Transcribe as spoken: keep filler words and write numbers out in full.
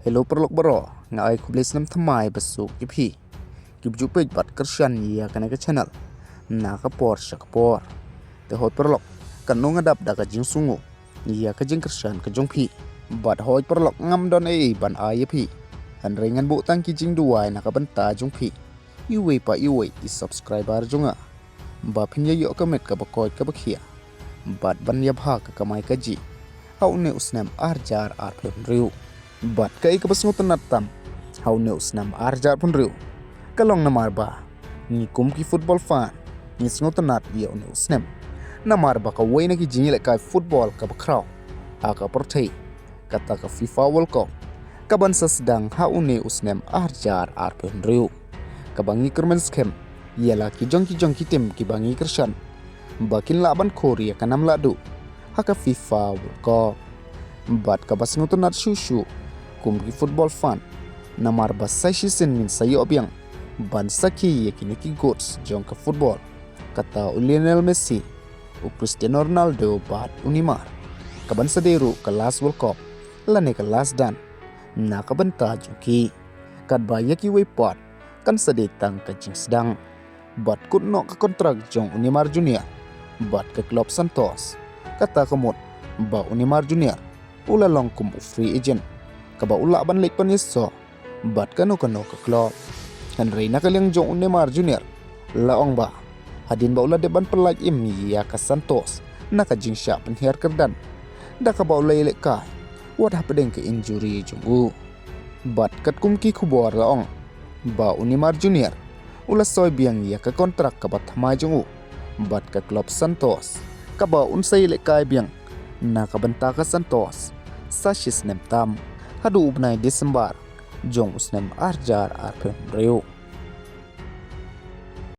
Hello paralok baroh, nga ai khublei snem thymmai basuk ïa phi kiba ju peit bad kyrshan ïa kane ka channel na ka por sha ka por. Te hoi paralok, katno nga dap da ka jingsngew ïa ka jingkyrshan ka jong phi. Bad hoi paralok, ngam don ei ei ban ai ïa phi, hynrei ngan buh tang ki jingduwai na ka bynta jong phi, iwei pa iwei i subscriber jong nga, ba phin ïa ïoh ka met kaba koit kaba khiah bad ban ïa bha ka kamai kajih ha une u snem arhajar arphew hynriew. Bad kaei kaba sngewtynnat tam ha une u snem arhajar arphew hynriew, ka long namar ba ngi kum ki football fan ngi sngewtynnat ïa une u snem, namar ba kawei na ki jingïalehkai football kaba khraw ha ka pyrthei, kata ka FIFA World Cup, kaban sa sdang ha une u snem arhajar arphew hynriew, kaba ngi kyrmen skhem ïa la ki jong ki jong ki tim kiba ngi kyrshan ba kin lah ban khur ïa ka nam lahduh ha ka FIFA World Cup. Bad kaba sngewtynnat shuh shuh kum ki football fan, namar ba sa shisien ngin sa ïoh biang ban sakhi ïa kine ki goats jong ka football, kata u Lionel Messi, u Cristiano Ronaldo bad u Neymar, kaban sa dei ruh ka last World Cup lane ka last dance na ka bynta jong ki. Katba ïa kiwei pat kan sa dei tang ka jingsdang bad kut noh ka kontrak jong u Neymar Junior bad ka klub Santos. Kata ka mut ba u Neymar Junior u la long kum u free agent, kaba u lah ban leit pynïasoh bad kano kano ka klub. Hynrei na ka liang jong u Neymar Junior, la ong ba hadien ba u la dep ban pyllait im ïa ka Santos na ka jingshah pynhiar kyrdan, da kaba u la ïalehkai wat hapdeng ka injury jong u. Bad katkum ki khubor la ong ba u Neymar Junior u la soi biang ïa ka kontrak kaba thymmai jong u bad ka klub Santos, kaba un sa ïalehkai biang na ka bynta ka Santos sa shisnem tam, haduh u bnai December jong u snem arhajar arphew hynriew.